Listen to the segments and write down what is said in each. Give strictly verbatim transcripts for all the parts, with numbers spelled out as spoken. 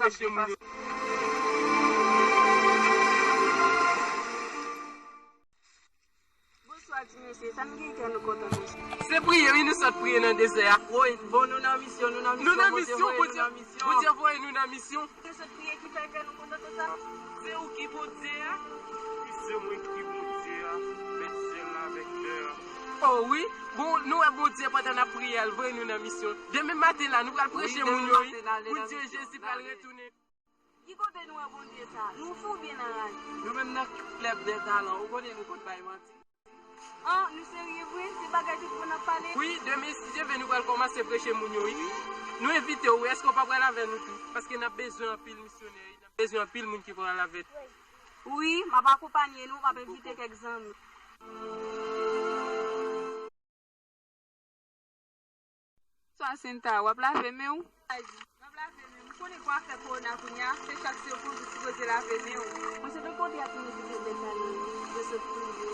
Preche moun yo. Bonswa ti mesye, sa n gen kè nou kontan konsa? Se priye wi, nou sot priye nan dezè a. Woy, bon, nou nan misyon, nou nan misyon. Nou nan misyon, Bondye voye nou nan misyon. Bondye voye nou nan misyon. Se sot priye ki fè kè nou kontan konsa? Se ou ki Bondye a? Wi, se mwen ki Bondye a, mèt syèl la avèk tè a. Oh wi, bon, nou wè Bondye pandan n ap priye a, l voye nou nan misyon. Demen maten la, nou pral preche moun yo wi. Pou di Jezi pral retounen. Ki kote nou wè Bondye sa? Nou fou oubyen n anraje? Nou menm nan klèb dè talan, ou konnen nou konn bay manti. An, nou serye vre? Se bagay tout moun ap pale? Wi, demen si Dye vle nou pral kòmanse preche moun yo wi. Nou envite w wi, èske w pa pral avè nou tou? Paske n ap bezwen anpil misyonè wi, n ap bezwen anpil moun ki pral avè nou. Wi, m ap akonpanye nou, m ap envite kèk zanmi. Swasinta, w ap lave men w? M ap lave men m. Ou konnen pou afè kowona kounye a, se chak segonn ou sipoze lave men w. Mwen se te kontre ak moun ki te bèl la, yo sot priye.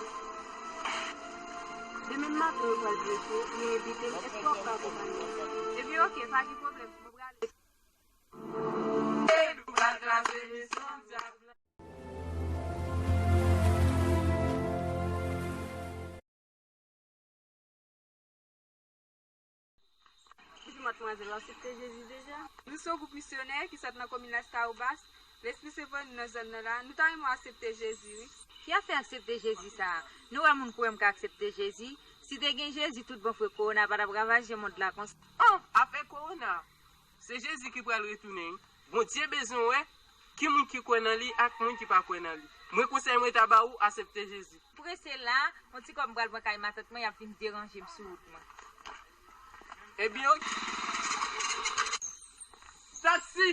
Demen maten yo pral preche, yo envite m, èske w ap ka akonpanye m? Ebyen oke, pa gen pwoblèm, mwen prale. E nou pral kraze misyon dyab la. Di matmwazèl, w aksepte Jezi deja? Nou se yon gwoup misyonè ki sot nan komin Las Caobas. Lespri Sen voye nou nan zòn nan la. Nou ta renmen w aksepte Jezi wi. Ki afè aksepte Jezi sa a? Nou wè moun kwè m ka aksepte Jezi? Si te gen Jezi tout bon fre kowona pa t ap ravaje mond la konsa. Oh, afè kowona! Se Jezi ki pral retounen wi. Bondye bezwen wè ki moun ki kwè nan li ak moun ki pa kwè nan li. Mwen konsèy mwen ta ba ou, aksepte Jezi. Prese la, yon ti kòb m pral pran kay matant mwen, y ap vin deranje m sou wout mwen. Ebyen oke. Taksi!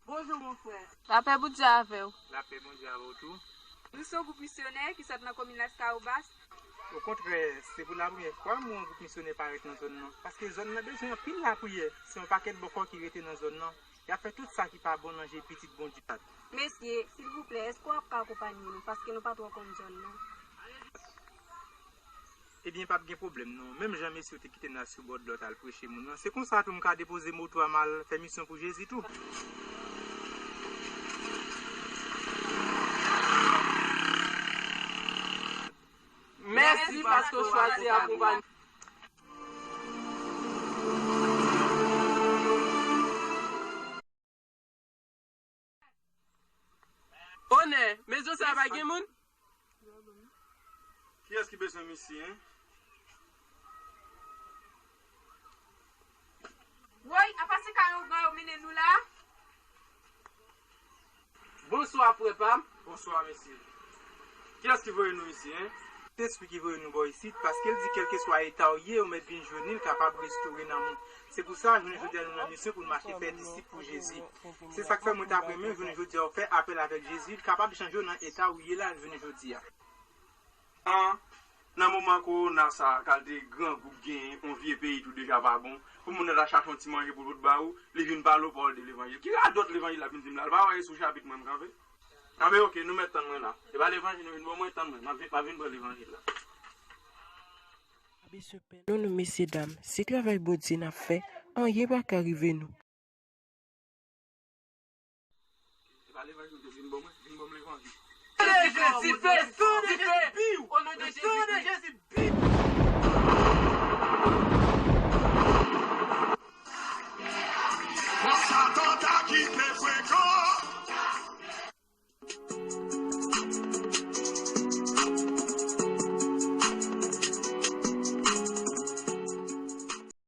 Bonjou mon frè. Lapè Bondye avè w. Lapè Bondye avè w tou. Nou se yon gwoup misyonè ki sot nan komin Las Caobas. Okontrè, se pou lapremyè fwa m wè yon gwoup misyonè parèt nan zòn nan. Paske zòn nan bezwen anpil lapriyè. Se yon pakèt bòkò ki rete nan zòn nan. Y ap fè tout sa ki pa bon nan je pitit Bondye. Mesye, silvouplè, èske w ap ka akonpanye nou? Paske nou pa twò konn zòn nan. Ebyen, p ap gen pwoblèm non. Menm jan mesye yo te kite n asou bò dlo al preche moun nan, se konsa tou m ka depoze moto a m al fè misyon pou Jezi tou. Mèsi paske w chwazi akonpanye. Onè, mezon sa a pa gen moun? Kiyès ki bezwen misye, en? Woy, apa se ka yon gran yo mennen nou la? Bonswa, frè pa m. Bonswa, mesye. Kiyès ki voye nou isi, en? Sentespri ki voye nou bò isit, paske l di kèlkeswa eta w ye, ou mèt vin jwenn li, l kapab restore nanm ou. Se pou sa, jounen jodi a, nou nan misyon pou n mache fè disip pou Jezi. Se sa k fè mwen t ap renmen jounen jodi a w fè apèl avèk Jezi, l kapab chanje w nan eta ou ye la jounen jodi a. An, nan moman kowona sa, kalite gran gwoup genyen, yon vye peyi tou deja pa bon, pou moun nan ta chache yon ti manje pou l pot ba ou, li vin pale w pawòl de levanjil. Ki radòt levanjil la vin di m la? L pa wè e sou chapit mwen m kanpe? Anben oke, nou mèt tann mwen la. E pa levanjil nou vin ban mwen, tann mwen, m ap vin, m ap vin pran levanjil la. Pa bezwen pè non, nou mesye dam. Se travay Bondye n ap fè, anyen pa ka rive nou. Se pa levanjil ou te vin ban mwen, vin ban m levanjil. Le sang de Jésus, dife, dife, o non de Jezi. Satan ta kite frekan.